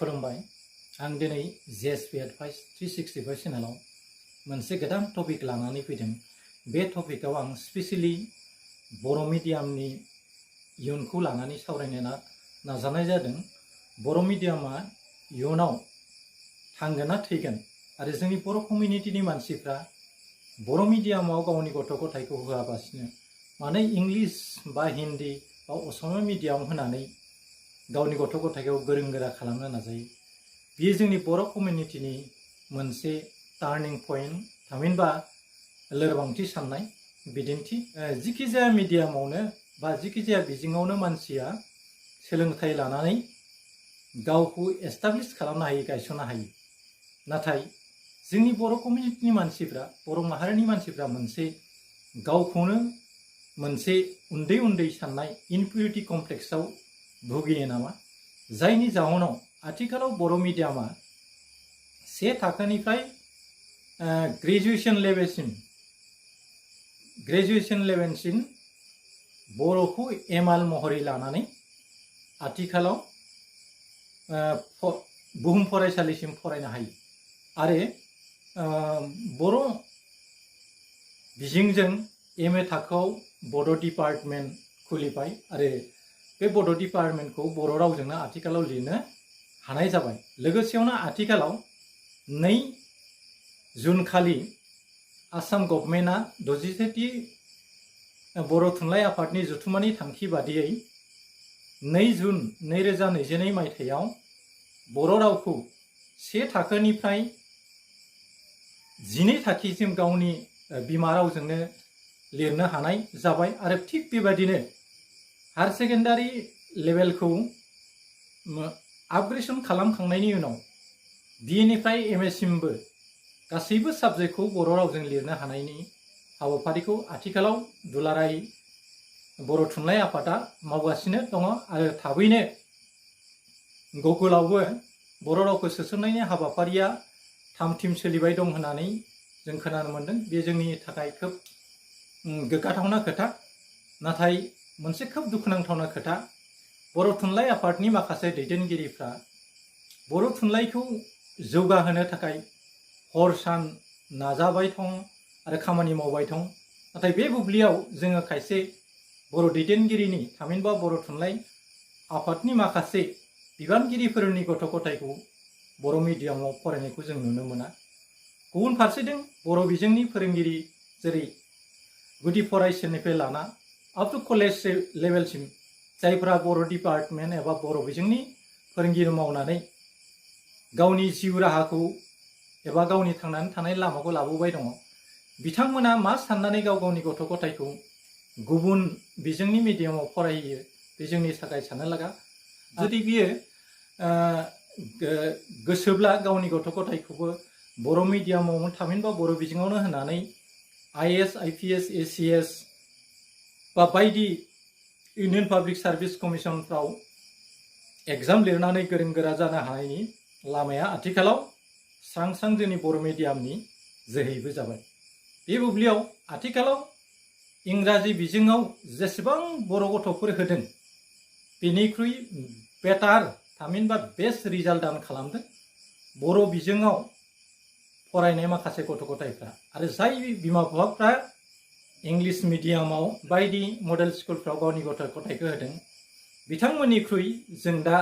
खुलुमबाय आं दिनै JSP Advice 365 चेनेलाव मोनसे गोदान टपिक लानानै फैदों। बे टपिकआव आं स्पेशली बर' मिडियामनि इयुनखौ लानानै सावरायनो नाजानाय जादों। बर' मिडियामा इयुनाव थांगोन ना थैगोन आरो जोंनि बर' कमिउनिटिनि मानसिफ्रा बर' मिडियामाव गावनि गथ' गथायखौ होआबासिनो माने इंलिश बा हिन्दी बा असमिया मिडियाम होनानै गावनि गथ' गथायखौ गोरों गोरा खालामनो नाजायो। बेयो जोंनि बर' कमिउनिटिनि मोनसे टार्निं पइन्ट थामहिनबा लोरबांथि साननाय बिदिन्थि। जिखि जाया मिडियामावनो बा जिखि जाया बिजोङावनो मानसिया सोलोंथाइ लानानै गावखौ एस्टाब्लिश खालामनो हायो, गायसननो हायो। नाथाय जोंनि बर' कमिउनिटिनि मानसिफ्रा, बर' माहारिनि मानसिफ्रा मोनसे गावखौनो मोनसे उन्दै उन्दै साननाय इनफिरियरिटि कमप्लेक्सआव भुगियो नामा, जायनि जाहोनाव आथिखालाव बर' मिडियामा से थाखोनिफ्राय ग्रेजुएशन लेभेलसिम बर'खौ एमाल महरै लानानै आथिखालाव बुहुम फरायसालिसिम फरायनो हायो आरो बर' बिजोंजों MA थाखोआव बड' डिपार्टमेन्ट खुलिबाय आरो बे बड' डिपार्टमेन्टखौ बर' रावजोंनो आथिखालाव लिरनो हानाय जाबाय। लोगोसेयावनो आथिखालाव 2 जुन खालि आसाम गभर्नमेन्टआ 67थि बर' थुनलाइ आफादनि जथुम्मानि थांखि बादियै 2 जुन 2022 मायथाइयाव बर' रावखौ 1 थाखोनिफ्राय 12 थाखोसिम गावनि बिमा रावजोंनो लिरनो हानाय जाबाय आरो थिग बेबायदिनो हायर सेकेन्डारि लेभेलखौ आपग्रेडेसन खालामखांनायनि उनाव BA निफ्राय MA सिमबो गासैबो साबजेक्टखौ बर' रावजों लिरनो हानायनि हाबाफारिखौ आथिखालाव दुलाराय बर' थुनलाइ आफादा मावगासिनो दङ आरो थाबैनो गुगोलावबो बर' रावखौ सोसननायनि हाबाफारिया थाम-थिम सोलिबाय दं होननानै जों खोनानो मोन्दों। बे जोंनि थाखाय खोब गोग्गाथावना खोथा। नाथाय मोनसे खोब दुखुनांथावना खोथा, बर' थुनलाइ आफादनि माखासे दैदेनगिरिफ्रा बर' थुनलाइखौ जौगाहोनो थाखाय हर सान नाजाबाय दं आरो खामानि मावबाय दं। नाथाय बे बुब्लियाव जोङो खायसे बर' दैदेनगिरिनि थामहिनबा बर' थुनलाइ आफादनि माखासे बिबानगिरिफोरनि गथ' गथायखौ बर' मिडियामाव फरायनायखौ जों नुनो मोना। गुबुन फारसेथिं बर' बिजोंनि फोरोंगिरि जेरै गुदि फरायसालिनिफ्राय लाना आप टु कलेज लेभेलसिम जायफ्रा बर' डिपार्टमेन्ट एबा बर' बिजोंनि फोरोंगिरि मावनानै गावनि जिउ राहाखौ एबा गावनि थांनानै थानाय लामाखौ लाबोबाय दङ, बिथांमोना मा साननानै गाव गावनि गथ' गथायखौ गुबुन बिजोंनि मिडियामाव फरायहोयो बे जोंनि थाखाय साननो लागा। जुदि बियो गोसोब्ला गावनि गथ' गथायखौबो बर' मिडियामावनो थामहिनबा बर' बिजोङावनो होनानै IAS, IPS, ACS बा बायदि इउनियन पाब्लिक सार्भिस कमिसनफ्राव एग्जाम लिरनानै गोरों गोरा जानो हानायनि लामाया आथिखालाव स्रां स्रां जोंनि बर' मिडियामनि जोहैबो जाबाय। बे बुब्लियाव आथिखालाव इंराजि बिजोङाव जेसेबां बर' गथ'फोर होदों बेनिख्रुइ बेटार थामहिनबा बेस्ट रिजाल्ट खालामदों बर' बिजोङाव फरायनाय माखासे गथ' गथायफ्रा। आरो जाय बिमा बिफाफ्रा इंलिश मिडियामाव बायदि मडेल स्कुलफ्राव गावनि गथ' गथायखौ होदों, बिथांमोननिख्रुइ जों दा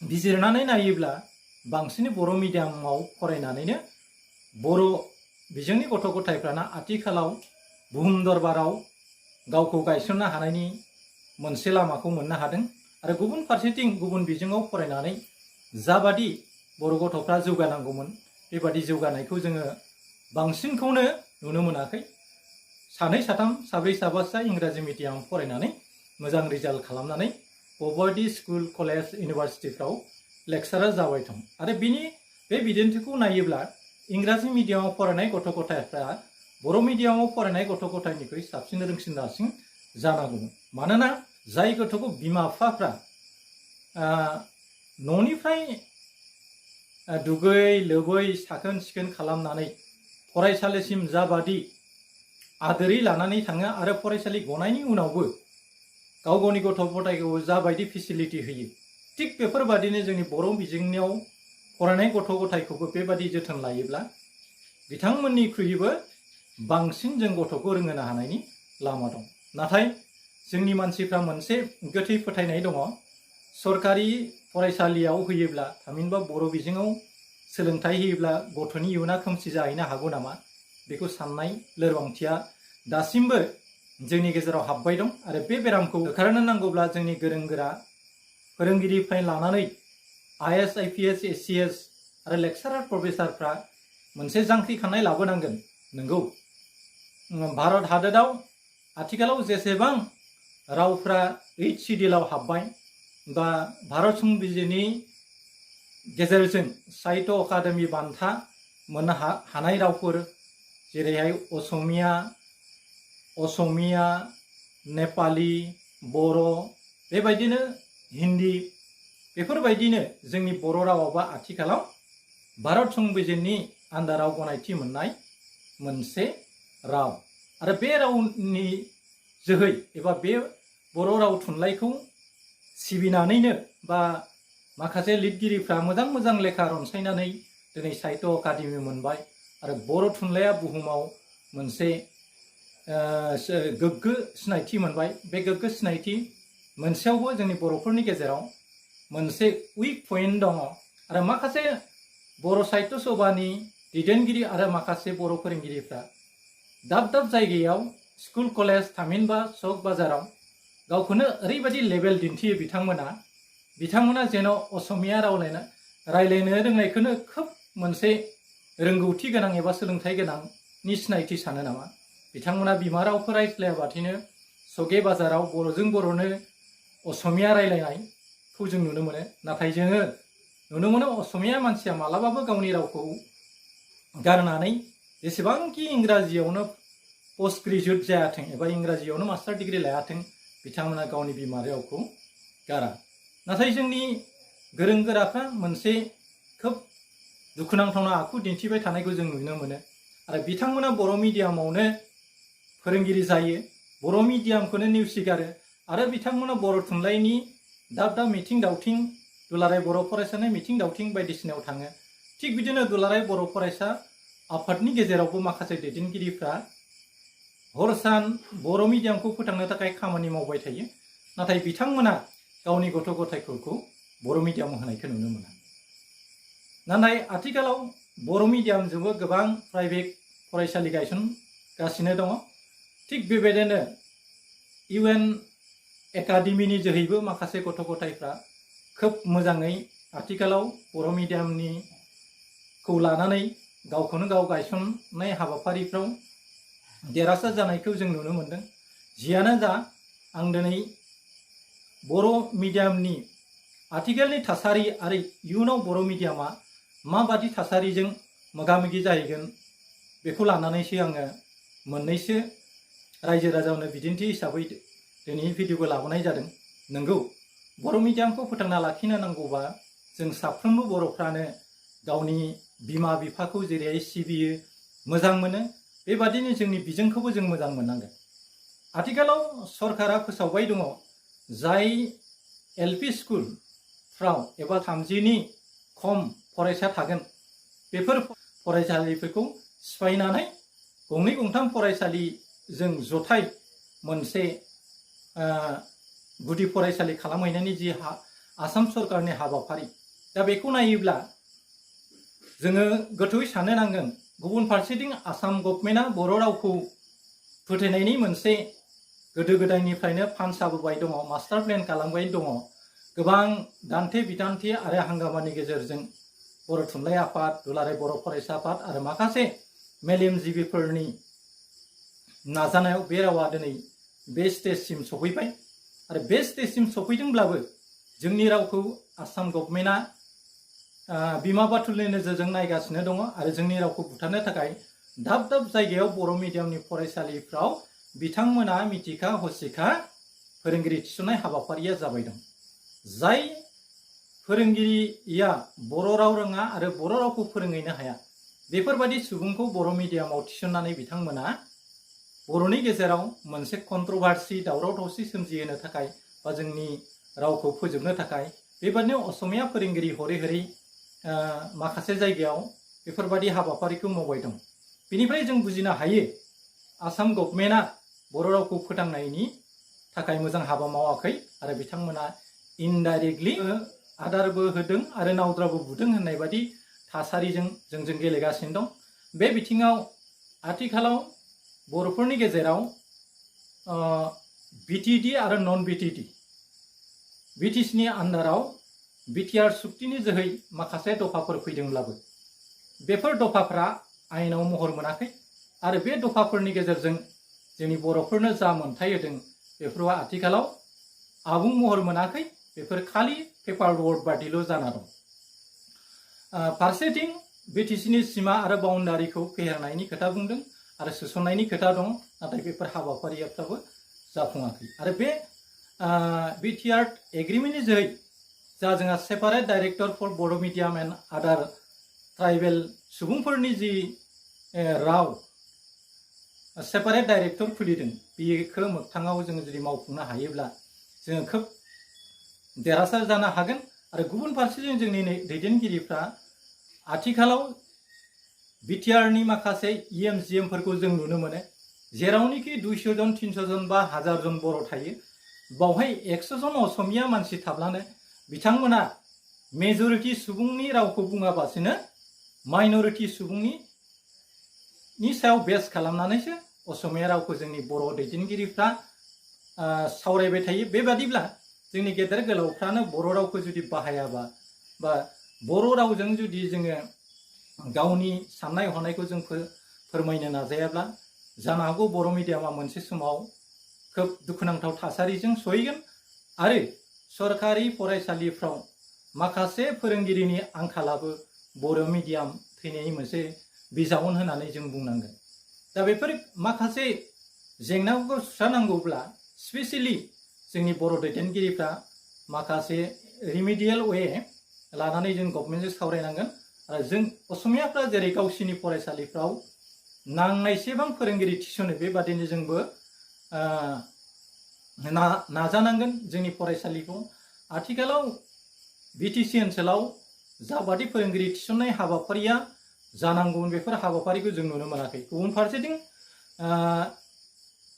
बिजिरनानै नायोब्ला बांसिन बर' मिडियामाव फरायनानैनो बर' बिजोंनि गथ' गथायफ्राना आथिखालाव बुहुम दरबाराव गावखौ गायसननो हानायनि मोनसे लामाखौ मोननो हादों। आरो गुबुन फारसेथिं गुबुन बिजोङाव फरायनानै जाबादि बर' गथ'फ्रा जौगानांगौमोन बेबादि जौगानायखौ जोङो बांसिनखौनो नुनो मोनाखै। 2, 3, 4, 5 इंराजि मिडियाम फरायनानै मोजां रिजाल्ट खालामनानै बबेबायदि स्कुल, कलेज, इउनिभार्सिटिफ्राव लेक्सारार जाबाय दं। आरो बे बिदिन्थिखौ नायोब्ला इंराजि मिडियामाव फरायनाय गथ' गथायफ्रा बर' मिडियामाव फरायनाय गथ' गथायनिख्रुइ साबसिन रोंसिन रासिन जानांगौमोन। मानोना जाय गथ'खौ बिमा बिफाफ्रा न'निफ्राय दुगै लोबै साखोन सिखोन खालामनानै फरायसालिसिम जाबादि आदोरै लानानै थाङो आरो फरायसालि गनायनि उनावबो गाव गावनि गथ' गथायखौ जाबायदि फेसिलिटि होयो थिग बेफोरबादिनो जोंनि बर' बिजोंनियाव फरायनाय गथ' गथायखौबो बेबादि जोथोन लायोब्ला बिथांमोननिख्रुइबो बांसिन जों गथ'खौ रोंहोनो हानायनि लामा दं। नाथाय जोंनि मानसिफ्रा मोनसे गोथै फोथायनाय दङ, सरकारि फरायसालियाव होयोब्ला थामहिनबा बर' बिजोङाव सोलोंथाइ होयोब्ला गथ'नि इयुना खोमसि जाहैनो हागौ नामा, बेखौ साननाय लोरबांथिया दासिमबो जोंनि गेजेराव हाबबाय दं। आरो बे बेरामखौ होखारनो नांगौब्ला जोंनि गोरों गोरा फोरोंगिरिनिफ्राय लानानै IAS, IPS, ACS आरो लेक्सारार प्रफेसारफ्रा मोनसे जांख्रिखांनाय लाबोनांगोन। नंगौ, भारत हादोराव आथिखालाव जेसेबां रावफ्रा 8 शिडिउलाव हाबबाय बा भारत संबिजिरनि गेजेरजों साहित्य अकादेमि बान्था मोननो हानाय रावफोर जेरैहाय असमिया, नेपाली, बर', बेबायदिनो हिन्दी, बेफोरबायदिनो जोंनि बर' रावाबा आथिखालाव भारत संबिजिरनि आन्दाराव गनायथि मोननाय मोनसे राव। आरो बे रावनि जोहै एबा बे बर' राव थुनलाइखौ सिबिनानैनो बा माखासे लिरगिरिफ्रा मोजां मोजां लेखा रनसायनानै दिनै साहित्य अकादेमि मोनबाय। आरो बर' थुनलाइया बुहुमाव मोनसे गोग्गो सिनायथि मोनबाय। बे गोग्गो सिनायथि मोनसेयावबो जोंनि बर'फोरनि गेजेराव मोनसे उइक पइन्ट दङ। आरो माखासे बर' साहित्य सभानि दैदेनगिरि आरो माखासे बर' फोरोंगिरिफ्रा दाब दाब जायगायाव स्कुल कलेज थामहिनबा चक बाजाराव गावखौनो ओरैबायदि लेभेल दिन्थियो बिथांमोना जेन' असमिया रायलायनो रोंनायखौनो खोब मोनसे रोंगौथि गोनां एबा सोलोंथाइ गोनांनि सिनायथि सानो नामा। बिथांमोना बिमा रावखौ रायज्लायाबाथिनो सगे बाजाराव बर'जों बर'नो असमिया रायलायनायखौ जों नुनो मोनो। नाथाय जोङो नुनो मोनो असमिया मानसिया मालाबाबो गावनि रावखौ गारनानै जेसेबांखि इंराजियावनो पोस्ट ग्रेजुएट जायाथों एबा इंराजियावनो मास्टार डिग्री लायाथों, बिथांमोना गावनि बिमा रावखौ गारा। नाथाय जोंनि गोरों गोराफ्रा मोनसे खोब दुखुनांथावना आखु दिन्थिबाय थानायखौ जों नुनो मोनो। आरो बिथांमोना बर' मिडियामावनो फोरोंगिरि जायो, बर' मिडियामखौनो नेवसिगारो आरो बिथांमोना बर' थुनलाइनि दाब दाब मिथिं दावथिं, दुलाराय बर' फरायसानि मिथिं दावथिं बायदिसिनायाव थाङो। थिग बिदिनो दुलाराय बर' फरायसा आफादनि गेजेरावबो माखासे दैदेनगिरिफ्रा हर सान बर' मिडियामखौ फोथांनो थाखाय खामानि मावबाय थायो। नाथाय बिथांमोना गावनि गथ' गथायफोरखौ बर' मिडियामाव होनायखौ नुनो मोना। नाथाय आथिखालाव बर' मिडियामजोंबो गोबां प्राइभेट फरायसालि गायसनगासिनो दङ। थिग बेबायदिनो UN एकाडेमिनि जोहैबो माखासे गथ' गथायफ्रा खोब मोजाङै आथिखालाव बर' मिडियामनिखौ लानानै गावखौनो गाव गायसननाय हाबाफारिफ्राव देरहासार जानायखौ जों नुनो मोनदों। जियानो जा, आं दिनै बर' मिडियामनि आथिखालनि थासारि आरो इयुनाव बर' मिडियामा माबादि थासारिजों मोगा मोगि जाहैगोन बेखौ लानानैसो आङो मोननैसो रायजो राजानो बिदिन्थि हिसाबै दिनैनि भिडिअखौ लाबोनाय जादों। नंगौ, बर' मिडियामखौ फोथांना लाखिनो नांगौबा जों साफ्रोमबो बर'फ्रानो गावनि बिमा बिफाखौ जेरैहाय सिबियो, मोजां मोनो, बेबादिनो जोंनि बिजोंखौबो जों मोजां मोननांगोन। आथिखालाव सरकारा फोसावबाय दङ, जाय LP स्कुलफ्राव एबा 30नि खम फरायसा थागोन, बेफोर फरायसालिफोरखौ सिफायनानै गंनै गंथाम फरायसालिजों जथाय मोनसे गुदि फरायसालि खालामहैनायनि जि आसाम सरकारनि हाबाफारि, दा बेखौ नायोब्ला जोङो गोथौयै साननो नांगोन। गुबुन फारसेथिं आसाम गभर्नमेन्टआ बर' रावखौ फोथायनायनि मोनसे गोदो गोदायनिफ्रायनो फान्ड जाबोबाय दङ, मास्टार प्लेन खालामबाय दङ। गोबां दान्थे बिदान्थे आरो हांगामानि गेजेरजों बर' थुनलाइ आफाद, दुलाराय बर' फरायसा आफाद आरो माखासे मेलेमजिबिफोरनि नाजानायाव बे रावा दिनै बे स्टेजसिम सफैबाय। आरो बे स्टेजसिम सफैदोंब्लाबो जोंनि रावखौ आसाम गभर्नमेन्टआ बिमा बाथुलनि नोजोरजों नायगासिनो दङ आरो जोंनि रावखौ बुथारनो थाखाय दाब दाब जायगायाव बर' मिडियामनि फरायसालिफ्राव बिथांमोना मिथिखा हसिखा फोरोंगिरि थिसननाय हाबाफारिया जाबाय दं। जाय फोरोंगिरिया बर' राव रोङा आरो बर' रावखौ फोरोंहैनो हाया, बेफोरबायदि सुबुंखौ बर' मिडियामाव थिसननानै बिथांमोना बर'नि गेजेराव मोनसे कन्ट्रभार्सि दावराव दावसि सोमजिहोनो थाखाय बा जोंनि रावखौ फोजोबनो थाखाय बेबादिनो असमिया फोरोंगिरि हरै हरै माखासे जायगायाव बेफोरबादि हाबाफारिखौ मावबाय दं। बेनिफ्राय जों बुजिनो हायो आसाम गभर्नमेन्टआ बर' रावखौ फोथांनायनि थाखाय मोजां हाबा मावाखै आरो बिथांमोना इनडाइरेक्टलि आदारबो होदों आरो नावद्राबो बुदों होननाय बादि थासारिजों जों गेलेगासिनो दं। बे बिथिङाव आथिखालाव बर'फोरनि गेजेराव बिटिडि आरो नन बिटिडि बिटिसिनि आन्दाराव बिटिआर सुक्तिनि जोहै माखासे दफाफोर फैदोंब्लाबो बेफोर दफाफ्रा आयेनाव महर मोनाखै आरो बे दफाफोरनि गेजेरजों जोंनि बर'फोरनो जा मोनथाय होदों बेफोरो आथिखालाव आबुं महर मोनाखै। बेफोर खालि पेपार वर्क बादिल' जाना दं। फारसेथिं बिटिसिनि सिमा आरो बाउन्डारिखौ फेहेरनायनि खोथा बुंदों आरो सोसननायनि खोथा दं, नाथाय बेफोर हाबाफारिफ्राबो जाफुङाखै। आरो बे बिटिआर एग्रिमेन्टनि जोहै जा जोंहा सेपारेट डाइरेक्टर फर बड' मिडियाम एन्ड आदार ट्राइबेल सुबुंफोरनि जि राव सेपारेट डाइरेक्टर खुलिदों, बेखौ मोगथाङाव जोङो जुदि मावफुंनो हायोब्ला जोङो खोब देरहासार जानो हागोन। आरो गुबुन फारसेजों जोंनि दैदेनगिरिफ्रा आथिखालाव बिटिआरनि माखासे EM-GM फोरखौ जों नुनो मोनो, जेरावनोखि 200 जन 300 जन बा 1000 जन बर' थायो, बावहाय 100 जन असमिया मानसि थाब्लानो बिथांमोना मेजरिटि सुबुंनि रावखौ बुङाबासिनो माइनरिटि सुबुंनि सायाव बेस खालामनानैसो असमिया रावखौ जोंनि बर' दैदेनगिरिफ्रा सावरायबाय थायो। बेबादिब्ला जोंनि गेदेर गोलावफ्रानो बर' रावखौ जुदि बाहायाबा बा बर' रावजों जुदि जोङो गावनि साननाय हनायखौ जों फोरमायनो नाजायाब्ला जानो हागौ बर' मिडियामा मोनसे समाव खोब दुखुनांथाव थासारिजों सहैगोन आरो सरकारि फरायसालिफ्राव माखासे फोरोंगिरिनि आंखालाबो बर' मिडियाम थैनायनि मोनसे बिजाउन होननानै जों बुंनांगोन। दा बेफोर माखासे जेंनाफोरखौ सुस्रांनांगौब्ला स्पेसियेलि जोंनि बर' दैदेनगिरिफ्रा माखासे रिमिडियेल वे लानानै जों गभर्नमेन्टजों सावरायनांगोन आरो जों असमियाफ्रा जेरै गावसिनि फरायसालिफ्राव नांनायसेबां फोरोंगिरि थिसनो बेबादिनो जोंबो नाजानांगोन जोंनि फरायसालिखौ। आथिखालाव बिटिसि ओनसोलाव जाबादि फोरोंगिरि थिसननाय हाबाफारिया जानांगौमोन बेफोर हाबाफारिखौ जों नुनो मोनाखै। गुबुन फारसेथिं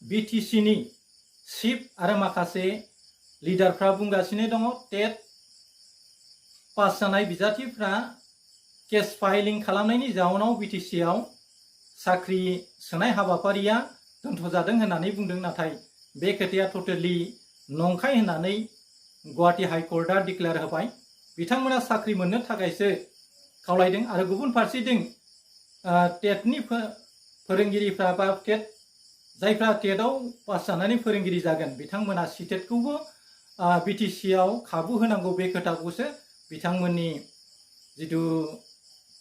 बिटिसिनि चिफ आरो माखासे लिडारफ्रा बुंगासिनो दङ टेट पास जानाय बिजाथिफ्रा केस फाइलिं खालामनायनि जाउनाव बिटिसिआव साख्रि सोनाय हाबाफारिया दोनथ'जादों होननानै बुंदों, नाथाय बे खोथाया टटेलि नंखाय होननानै गुवाहाटी हाइकर्टआ डिक्लेयार होबाय। बिथांमोना साख्रि मोननो थाखायसो खावलायदों आरो गुबुन फारसेथिं टेटनि फोरोंगिरिफ्रा बा जायफ्रा टेटआव पास जानानै फोरोंगिरि जागोन बिथांमोना सिटेटखौबो बिटिसिआव खाबु होनांगौ बे खोथाखौसो बिथांमोननि जिथु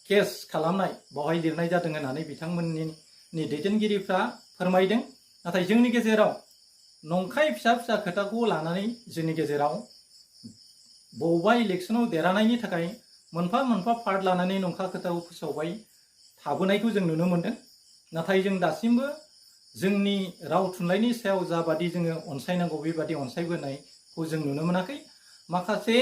केस खालामनाय बावहाय लिरनाय जादों होननानै बिथांमोननि दैदेनगिरिफ्रा फोरमायदों। नाथाय जोंनि गेजेराव नंखाय फिसा फिसा खोथाखौ लानानै जोंनि गेजेराव बबेबा इलेक्सनाव देरहानायनि थाखाय मोनफा मोनफा पार्ट लानानै नंखा खोथाखौ फोसावबाय थाबोनायखौ जों नुनो मोनदों। नाथाय जों दासिमबो जोंनि राव थुनलाइनि सायाव जाबादि जोङो अनसायनांगौ बेबादि अनसायबोनायखौ जों नुनो मोनाखै। माखासे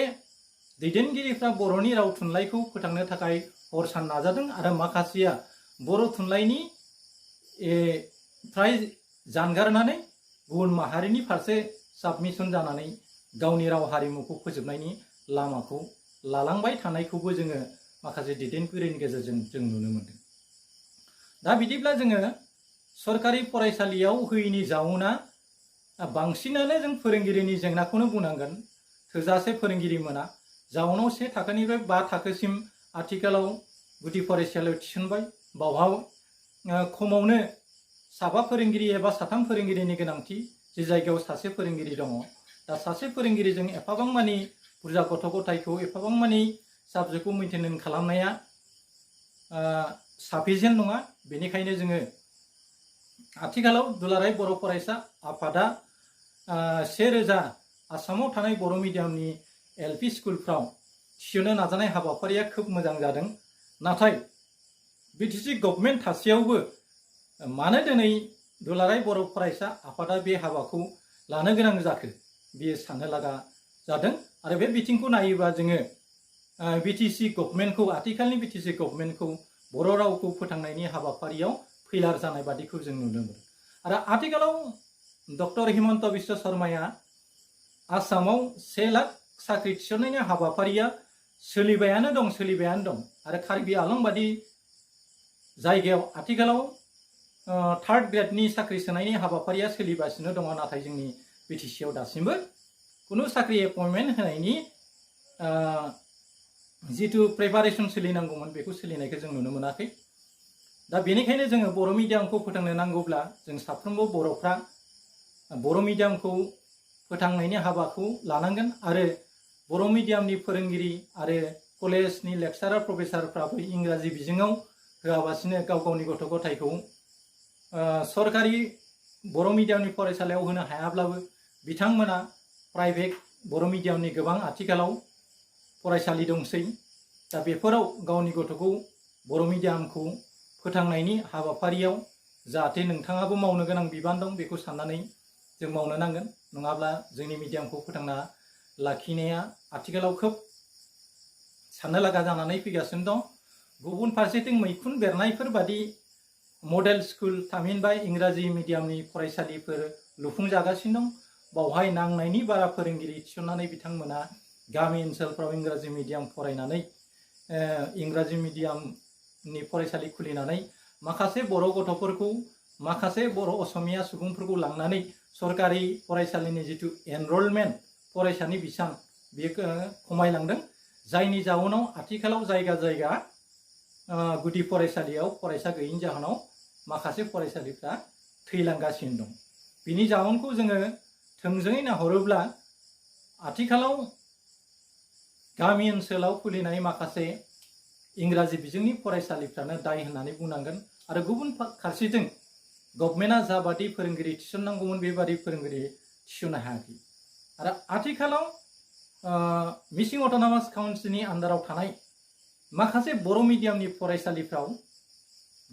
दैदेनगिरिफ्रा बर'नि राव थुनलाइखौ फोथांनो थाखाय हर सान नाजादों आरो माखासेया बर' थुनलाइनि फ्राय जानगारनानै गुबुन माहारिनि फारसे साबमिसन जानानै गावनि राव हारिमुखौ फोजोबनायनि लामाखौ लालांबाय थानायखौबो जोङो माखासे दैदेनगिरिनि गेजेरजों जों नुनो मोनदों। दा बिदिब्ला जोङो सरकारि फरायसालियाव होयैनि जाउना बांसिनानो जों फोरोंगिरिनि जेंनाखौनो बुंनांगोन। थोजासे फोरोंगिरि मोना जाउनाव 1 थाखोनिफ्राय 5 थाखोसिम आथिखालाव गुदि फरायसालियाव थिसनबाय, बावहाय खमावनो साबा फोरोंगिरि एबा साथाम फोरोंगिरिनि गोनांथि, जे जायगायाव सासे फोरोंगिरि दङ। दा सासे फोरोंगिरिजों एफाबां मानि बुरजा गथ' गथायखौ एफाबां मानि साबजेक्टखौ मेइनटेन खालामनाया साफिसियेन्ट नङा। बेनिखायनो जोङो आथिखालाव दुलाराय बर' फरायसा आफादा 1000 आसामाव थानाय बर' मिडियामनि LP स्कुलफ्राव थिसननो नाजानाय हाबाफारिया खोब मोजां जादों। नाथाय बिटिसि गभर्नमेन्ट थासेयावबो मानो दिनै दुलाराय बर' फरायसा आफादा बे हाबाखौ लानो गोनां जाखो बेयो साननो लागा जादों। आरो बे बिथिंखौ नायोबा जोङो बिटिसि गभर्नमेन्टखौ आथिखालनि बिटिसि गभर्नमेन्टखौ बर' रावखौ फोथांनायनि हाबाफारियाव फैलार जानाय बादिखौ जों नुनो मोनो। आरो आथिखालाव डक्टर हिमन्त बिश्व शर्माया आसामाव 1 लाख साख्रि थिसननायनि हाबाफारिया सोलिबायानो दं आरो कार्बि आलं बादि जायगायाव आथिखालाव 3rd ग्रेडनि साख्रि सोनायनि हाबाफारिया सोलिगासिनो दङ। नाथाय जोंनि बिटिसिआव दासिमबो कुनु साख्रि एपइन्टमेन्ट होनायनि जितु प्रिपारेसन सोलिनांगौमोन बेखौ सोलिनायखौ जों नुनो मोनाखै। दा बेनिखायनो जोङो बर' मिडियामखौ फोथांनो नांगौब्ला जों साफ्रोमबो बर'फ्रा बर' मिडियामखौ फोथांनायनि हाबाखौ लानांगोन। आरो बर' मिडियामनि फोरोंगिरि आरो कलेजनि लेक्चारार प्रफेसारफ्राबो इंराजि बिजोङाव होआबासिनो गाव गावनि गथ' गथायखौ सरकारि बर' मिडियामनि फरायसालियाव होनो हायाब्लाबो बिथांमोना प्राइभेट बर' मिडियामनि गोबां आथिखालाव फरायसालि दंसै। दा बेफोराव गावनि गथ'खौ बर' मिडियामखौ फोथांनायनि हाबाफारियाव जाहाथे नोंथाङाबो मावनो गोनां बिबान दं बेखौ साननानै जों मावनो नांगोन। नङाब्ला जोंनि मिडियामखौ फोथांना लाखिनाया आथिखालाव खोब साननो लागा जानानै फैगासिनो दं। गुबुन फारसेथिं मैखुन बेरनायफोर बादि मडेल स्कुल थामहिनबा इंराजि मिडियामनि फरायसालिफोर लुफुंजागासिनो दं। बावहाय नांनायनि बारा फोरोंगिरि थिसननानै बिथांमोना गामि ओनसोलफ्राव इंराजि मिडियाम फरायनानै इंराजि मिडियामनि फरायसालि खुलिनानै माखासे बर' गथ'फोरखौ माखासे बर' असमिया सुबुंफोरखौ लांनानै सरकारि फरायसालिनि जितु एनरलमेन्ट फरायसानि बिसां बेयो खमायलांदों। जायनि जाउनाव आथिखालाव जायगा जायगा गुदि फरायसालियाव फरायसा गैयैनि जाहोनाव माखासे फरायसालिफ्रा थैलांगासिनो दं। बिनि जाउनखौ जोङो थोंजोङै नाहरोब्ला आथिखालाव गामि ओनसोलाव खुलिनाय माखासे इंराजि बिजोंनि फरायसालिफ्रानो दाय होननानै बुंनांगोन। आरो गुबुन फारसेथिं गभर्नमेन्टआ जाबादि फोरोंगिरि थिसननांगौमोन बेबादि फोरोंगिरि थिसननो हायाखै। आरो आथिखालाव मिसिं अट'नमास काउन्सिलनि आन्दाराव थानाय माखासे बर' मिडियामनि फरायसालिफ्राव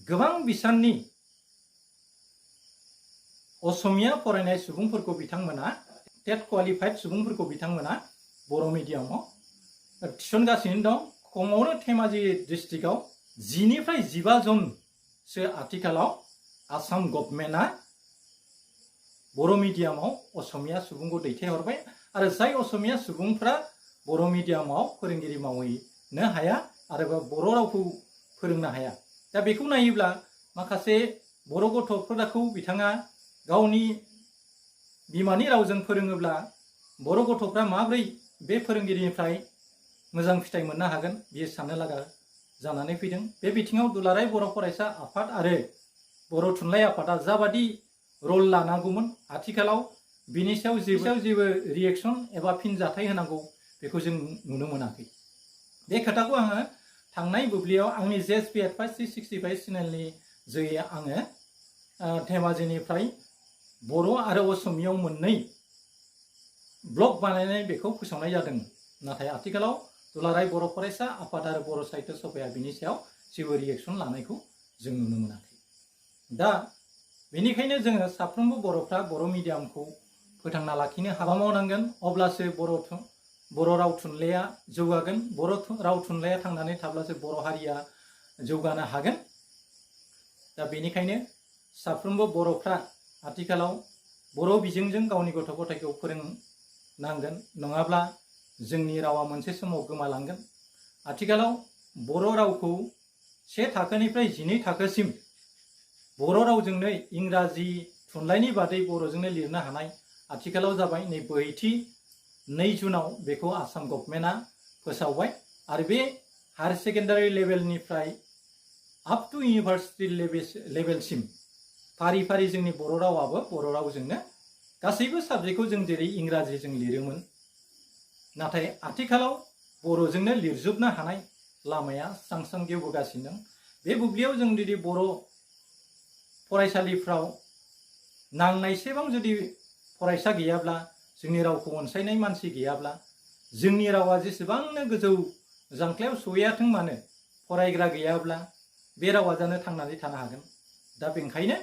गोबां बिसाननि असमिया फरायनाय सुबुंफोरखौ बिथांमोना टेट क्वालिफाइड सुबुंफोरखौ बिथांमोना बर' मिडियामाव थिसनगासिनो दं। खमावनो धेमाजि डिस्ट्रिक्टआव 10 निफ्राय 15 जनसो आथिखालाव आसाम गभर्नमेन्टआ बर' मिडियामाव असमिया सुबुंखौ दैथायहरबाय। आरो जाय असमिया सुबुंफ्रा बर' मिडियामाव फोरोंगिरि मावहैनो हाया आरो बर' रावखौ फोरोंनो हाया। दा बेखौ नायोब्ला माखासे बर' गथ'फोरखौ बिथाङा गावनि बिमानि रावजों फोरोङोब्ला बर' गथ'फ्रा माब्रै बे फोरोंगिरिनिफ्राय मोजां फिथाइ मोननो हागोन बियो साननो लागा जानानै फैदों। बे बिथिङाव दुलाराय बर' फरायसा आफाद आरो बर' थुनलाइ आफादा जाबादि रल लानांगौमोन आथिखालाव बिनि सायाव जेबो रिएक्सन एबा फिनजाथाय होनांगौ बेखौ जों नुनो मोनाखै। बे खोथाखौ आङो थांनाय बुब्लियाव आंनि जेएसपि एडभाइस 365 चेनेलनि जोहै आङो धेमाजिनिफ्राय बर' आरो असमियाव मोननै ब्लग बानायनानै बेखौ फोसावनाय जादोंमोन। नाथाय आथिखालाव दुलाराय बर' फरायसा आफाद आरो बर' साहित्य सभाया बिनि सायाव जेबो रिएक्सन लानायखौ जों नुनो मोनाखै। दा बेनिखायनो जोङो साफ्रोमबो बर'फ्रा बर' मिडियामखौ फोथांना लाखिनो हाबा मावनांगोन। अब्लासो बर' राव थुनलाइया जौगागोन। बर' राव थुनलाइया थांनानै थाब्लासो बर' हारिया जौगानो हागोन। दा बेनिखायनो साफ्रोमबो बर'फ्रा आथिखालाव बर' बिजोंजों गावनि गथ' गथायखौ फोरोंनांगोन। नङाब्ला जोंनि रावा मोनसे समाव गोमालांगोन। आथिखालाव बर' रावखौ 1 थाखोनिफ्राय 12 थाखोसिम बर' रावजोंनो इंराजि थुनलाइनि बादै बर'जोंनो लिरनो हानाय आथिखालाव जाबाय। नै 2 जुनाव बेखौ आसाम गभर्नमेन्टआ फोसावबाय। आरो बे हायार सेकेन्डारि लेभेलनिफ्राय आप टु इउनिभार्सिटि लेभेलसिम फारि फारि जोंनि बर' रावाबो बर' रावजोंनो गासैबो साबजेक्टखौ जों जेरै इंराजिजों लिरोमोन नाथाय आथिखालाव बर'जोंनो लिरजोबनो हानाय लामाया स्रां स्रां गेवबोगासिनो दं। बे बुब्लियाव जों जुदि बर' फरायसालिफ्राव नांनायसेबां जुदि फरायसा गैयाब्ला जोंनि रावखौ अनसायनाय मानसि गैयाब्ला जोंनि रावा जेसेबांनो गोजौ जांख्लायाव सहैयाथों मानो फरायग्रा गैयाब्ला बे रावा जानो थांनानै थानो हागोन। दा बेनिखायनो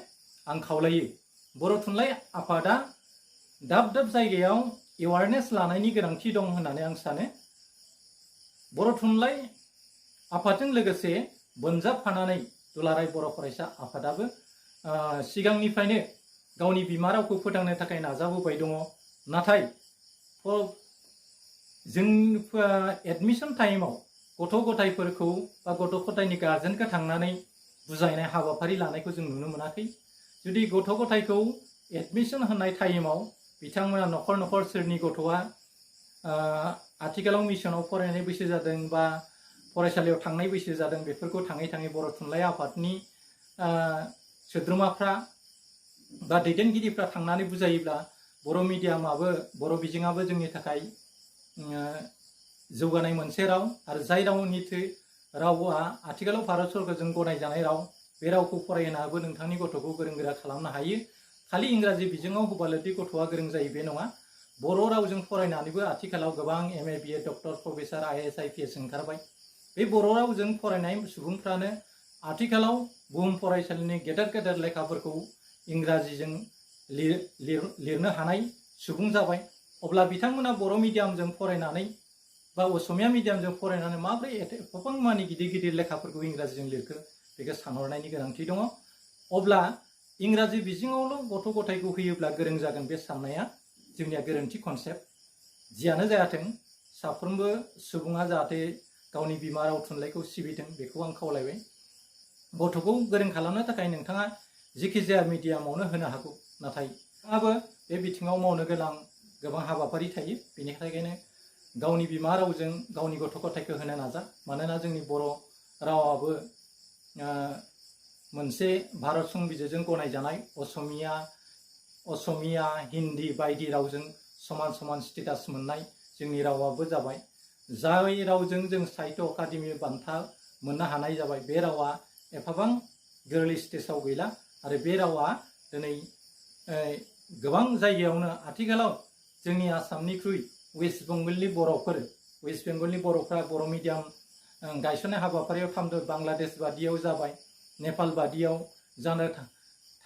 आं खावलायो बर' थुनलाइ आफादा दाब दाब जायगायाव एवारनेस लानायनि गोनांथि दं होननानै आं सानो। बर' थुनलाइ आफादजों लोगोसे बोनजाबफानानै दुलाराय बर' फरायसा आफादाबो सिगांनिफ्रायनो गावनि बिमा रावखौ फोथांनो थाखाय नाजाबोबाय दङ। नाथाय जों एडमिशन टाइमाव गथ' गथायफोरखौ बा गथ' गथायनि गार्जेनखौ थांनानै बुजायनाय हाबाफारि लानायखौ जों नुनो मोनाखै। जुदि गथ' गथायखौ एडमिशन होनाय टाइमाव बिथांमोना न'खर न'खर सोरनि गथ'आ आथिखालाव मिशनाव फरायनाय बैसो जादों बा फरायसालियाव थांनाय बैसो जादों बेफोरखौ थाङै थाङै बर' थुनलाइ आफादनि सोद्रोमाफ्रा बा दैदेनगिरिफ्रा थांनानै बुजायोब्ला बर' मिडियामाबो बर' बिजोङाबो जोंनि थाखाय जौगानाय मोनसे राव आरो जाय रावनि रावा आथिखालाव भारत सरकारजों गनायजानाय राव बे रावखौ फरायनाबो नोंथांनि गथ'खौ गोरों गोरा खालामनो हायो। खालि इंराजि बिजोङाव होबाल'दि गथ'आ गोरों जायो बे नङा। बर' रावजों फरायनानैबो आथिखालाव गोबां MA BA doctor professor IAS IPS ओंखारबाय। बे बर' रावजों फरायनाय सुबुंफ्रानो आथिखालाव बुहुम फरायसालिनि गेदेर गेदेर लेखाफोरखौ इंराजिजों लिरनो हानाय सुबुं जाबाय। अब्ला बिथांमोना बर' मिडियामजों फरायनानै बा असमिया मिडियामजों फरायनानै माबोरै एफाबां मानि गिदिर गिदिर लेखाफोरखौ इंराजिजों लिरखो बेखौ सानहरनायनि गोनांथि दङ। अब्ला इंराजि बिजोङावल' गथ' गथायखौ होयोब्ला गोरों जागोन बे साननाया जोंनिया गोरोन्थि कनसेप्ट। जियानो जायाथों साफ्रोमबो सुबुङा जाहाथे गावनि बिमा राव थुनलाइखौ सिबिथों बेखौ आं खावलायबाय। गथ'खौ गोरों खालामनो थाखाय नोंथाङा जेखि जाया मिडियामावनो होनो हागौ, नाथाय नोंथाङाबो बे बिथिङाव मावनो गोनां गोबां हाबाफारि थायो। बेनिखायनो गावनि बिमा रावजों गावनि गथ' गथायखौ होनो नाजा। मानोना जोंनि बर' रावाबो मोनसे भारत संबिजिरजों गनायजानाय असमिया हिन्दी बायदि रावजों समान समान स्टेटास मोननाय जोंनि रावाबो जाबाय। जाय रावजों जों साहित्य अकादेमि बान्था मोननो हानाय जाबाय बे रावा एफाबां गोरलै स्टेजाव गैला आरो बे रावा दिनै गोबां जायगायावनो आथिखालाव जोंनि आसामनिख्रुइ वेस्ट बेंगलनि बर'फ्रा बर' मिडियाम गायसननाय हाबाफारियाव थामदो बांलादेश बादियाव जाबाय, नेपाल बादियाव जानो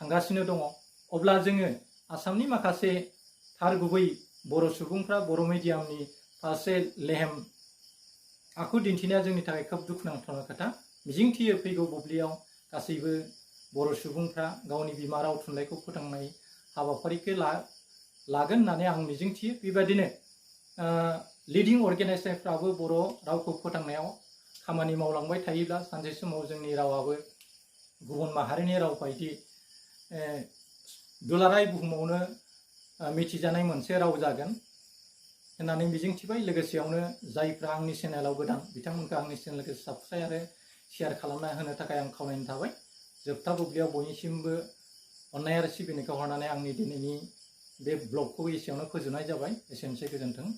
थांगासिनो दङ। अब्ला जोङो आसामनि माखासे थार गुबै बर' सुबुंफ्रा बर' मिडियामनि फारसे लेहेम आखु दिन्थिनाया जोंनि थाखाय खोब दुखुनांथाव खोथा। मिजिंथियो फैगौ बुब्लियाव गासैबो बर' सुबुंफ्रा गावनि बिमा राव थुनलाइखौ फोथांनाय हाबाफारिखौ लागोन होननानै आं मिजिंथियो। बेबायदिनो लिडिं अर्गेनाइजेसनफ्राबो बर' रावखौ फोथांनायाव खामानि मावलांबाय थायोब्ला सानसे समाव जोंनि रावाबो गुबुन माहारिनि राव बायदि दुलाराय बुहुमावनो मिथिजानाय मोनसे राव जागोन होननानै मिजिंथिबाय। लोगोसेयावनो जायफ्रा आंनि चेनेलाव गोदान बिथांमोनखौ आंनि चेनेलखौ साबस्क्राइब आरो शेयार खालामना होनो थाखाय आं खावलायनाय थाबाय। जोबथा बुब्लियाव बयनिसिमबो अननाय आरो सिबिनायखौ हरनानै आंनि दिनैनि बे ब्लगखौ एसेयावनो फोजोबनाय जाबाय। एसेनोसै, गोजोन्थों।